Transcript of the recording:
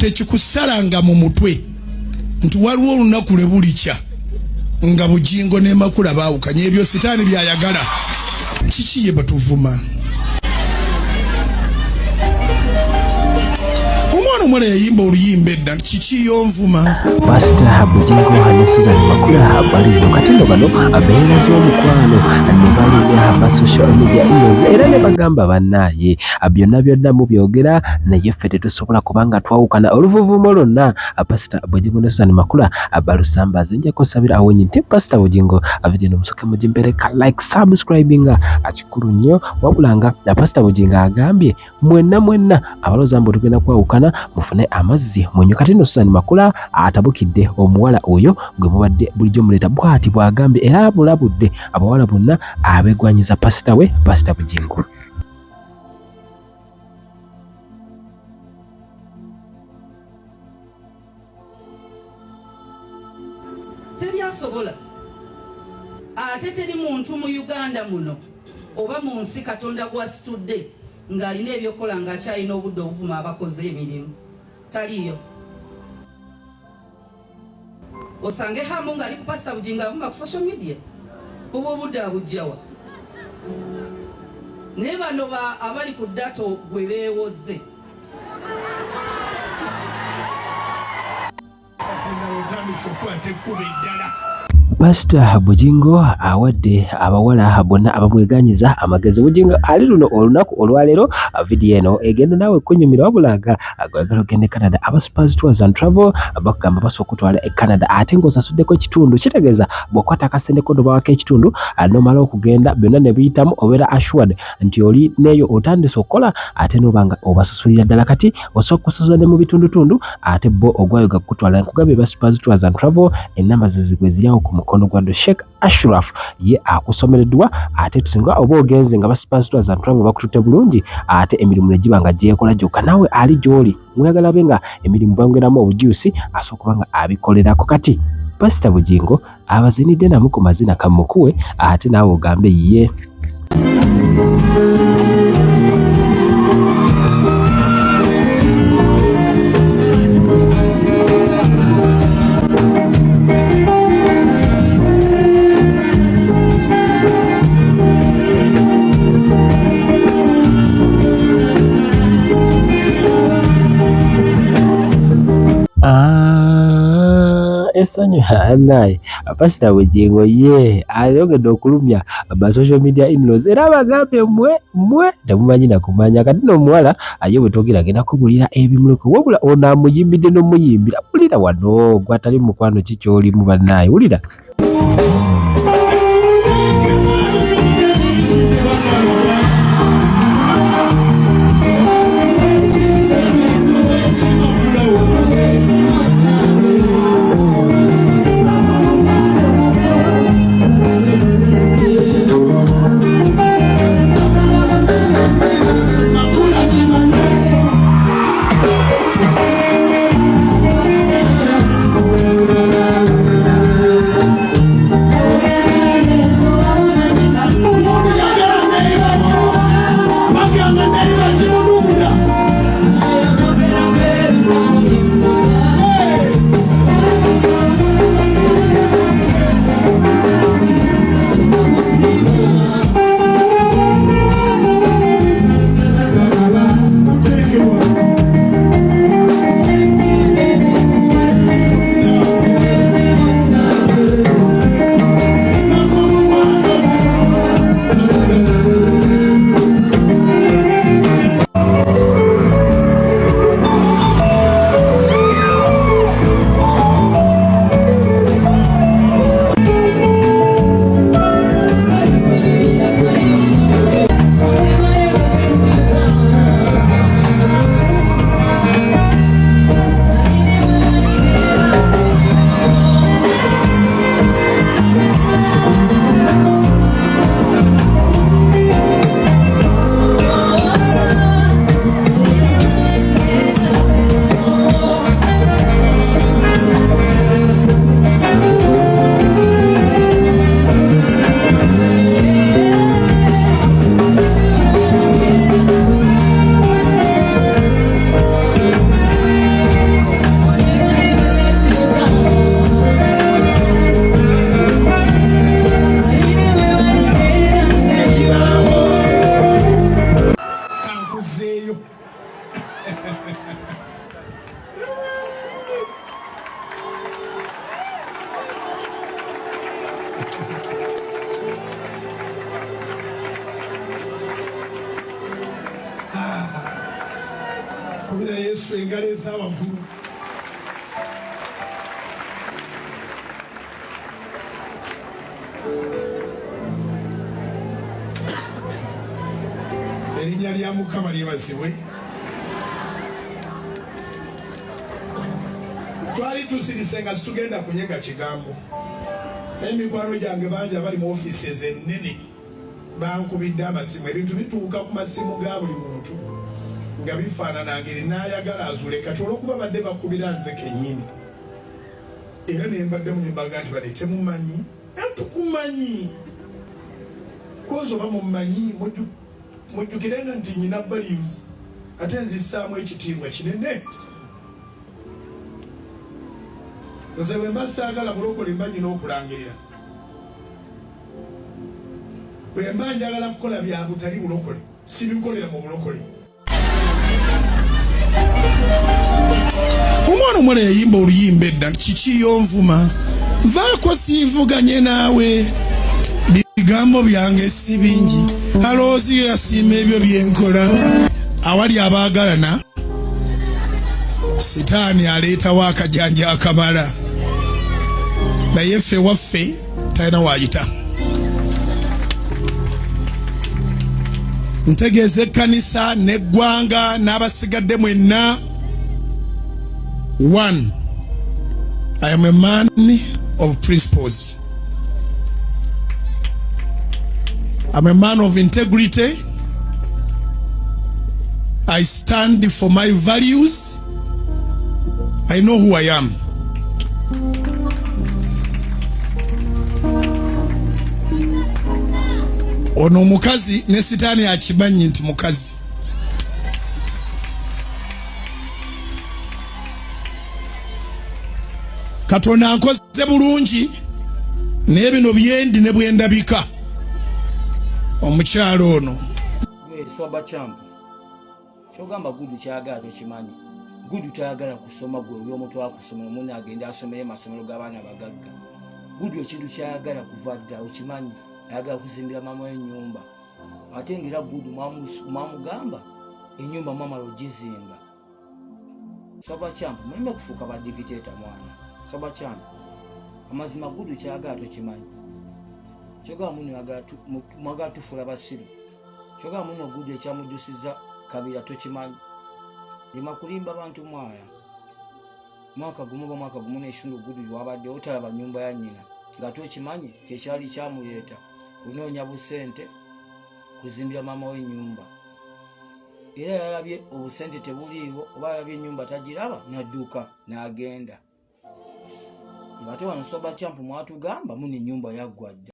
Tekikusalanga mu mutwe nti waliwo olunaku lwe bulikya nga Bugingo ne Makula baawukanye. Ebyo sitaani byayagala. Kiki ye batuvuma? Omwana omuwala yayimba oluyimba edda nti kiki yonvuma. Pasita Bugingo ne Susan Makula bali mu katindo bano beeraze omukwano ne balumya ba social media in-laws era ne bagamba bannaaye byonna byonna mubyogera naye ffe tetusobola kubanga twawukana oluvuvumo lwonna. Pasita Bugingo ne Susan Makula balusambaze. Nja kusabira awo nti Pasita Bugingo video eno musoke mugimpereka like subscribinga kikulu nnyo, wabula nga Pasita Bugingo agambye mwenna mwenna abalowooza mbu tugenda kwawukana mufune amazzi munywe. Kati nno Susan Makula atabukidde omuwala oyo gwe mubadde bulijjo muleeta, bw'ati bw'agambye era abulabudde abawala bonna abeegwanyiza pasita we Pasita Bugingo. Teri asobola, ate teri muntu mu Uganda muno oba mu nsi Katonda gw'asitudde ng'alina ebyokukola ng'akyalina obudde obuvuma abakoze emirimu. Taliyo. Osange Hamu ng'ali ku Pasita Bugingo avuma ku social media, oba obudde abujjawa? Naye bano ba abali ku ddato gwe beewoze. Pasita Bugingo awadde abawala bonna abamweganyiza amagezi. Bugingo ali luno olunaku olwaleero, vidiyo eno egenda naawe kunyumira, wabula nga gwagala ogende Canada, aba Spurs Tours and Travel bakugamba basobola okutwala e Canada ate ng'osasuddeko ekitundu. Kitegeeza bw'okwata akasente ko nobawako ekitundu n'omala okugenda byonna ne biyitamu, obeera assured nti oli neeyo otandise okukola ate n'oba nga obasasulira ddala. Kati osobola okusasula ne mu bitundutundu ate bo ogwayo gakutwala. Nkugambye ba Spurs Tours and Travel, ennamba zezigwe ziri awo ku mukono gwa Sheikh Ashraf, ye akusomereddwa. Ate tusinga oba ogenze nga ba Spurs Tours and Travel bakututte bulungi ate emirimu ne giba nga gyekola gyokka, naawe ali gy'oli oyagala abe nga emirimu bongeramu obujuusi, asobola okuba nga abikolerako. Kati Pasita Bugingo abazinidde namu ku mazina, kamukuwe ate naawe ogambe ye. Essanyu naye Pasita Bugingo ye ayongedde okulumya ba social media in-laws era abagambye mwe mwe temumanyi na kumanya. Kati n'omuwala ye bwe twogera agenda kugulira ebimuluko, wabula ono amuyimbidde n'omuyimbira. Wulira wano gwatali mukwano ki ky'olimu bannaaye, wulira. engalo eza waggulu. Erinnya lya Mukama lyebazibwe. Twali tusirise nga situgenda kunyega kigambo, naye mikwano gyange bangi abali mu ofiisi ennene bankubidde amasimu. Ebintu bituuka ku masimu ga buli muntu nga bifaanana ngeri n'ayagala azuule. Kati olw'okuba badde bakubira nze kennyini, era ne mbaddemu ne mbaga nti bane temumanyi, tukumanyi kozi oba mumanyi, mujjukirenga nti nyina values ate nzissaamu ekitiibwa kinene. Nze bwe mba saagala bulokole mba nyina okulangirira, bwe mba njagala kukola bya butali bulokole sibikolera mu bulokole. Omwana omuwala yayimba oluyimba edda nti kiki yonvuma nvaako siivuganye naawe, bigambo byange si bingi, alowooziyo yasiima ebyo byenkola. Awali abaagalana sitaani aleetawo akajanja akamala, naye ffe waffe talina waayita. Ntegeeza ekkanisa n'eggwanga n'abasigadde mwenna. One, I am a man of principles. I'm a man of integrity. I stand for my values. I know who I am. Ono omukazi ne sitaani akimanyi nti mukazi. Katonda nkoze bulungi naye bino byendi ne bwendabika omukyalo ono. Swaba champ kyogamba gudu kyagala tokimanyi. Gudu tayagala kusoma, gwe oli omuntu akusomera omuna agenda asomere masomero g'abaana abagagga. Gudu ekintu kyayagala kuva dda okimanyi, ayagala kuzimbira maama w'ennyumba, ate ngaera gudu mwamugamba ennyumba mwamala ogizimba. Swaba champ muleme kufuuka ba dictator mwana. Swaba champ amazima gudu kyagala tokimanyi. Kyogamba muno mwagala tufuula basiru. Kyogamba muno gudu ekyamudusiza kabira tokimanyi. Lema kulimba bantu mwana. Mwaka gumu oba mwaka gumu n'ekitundu gudu wabadde otalaba nyumba ya nnyina ng'ate okimanyi kyekyali kyamuleeta kunoonya busente kuzimbira maama w'ennyumba. Era yalabye obusente tebuliiwo oba yalabye ennyumba tagiraba n'adduka n'agenda. Ng'ate wano Swaba Champ mwatugamba muno ennyumba yaggwa dda.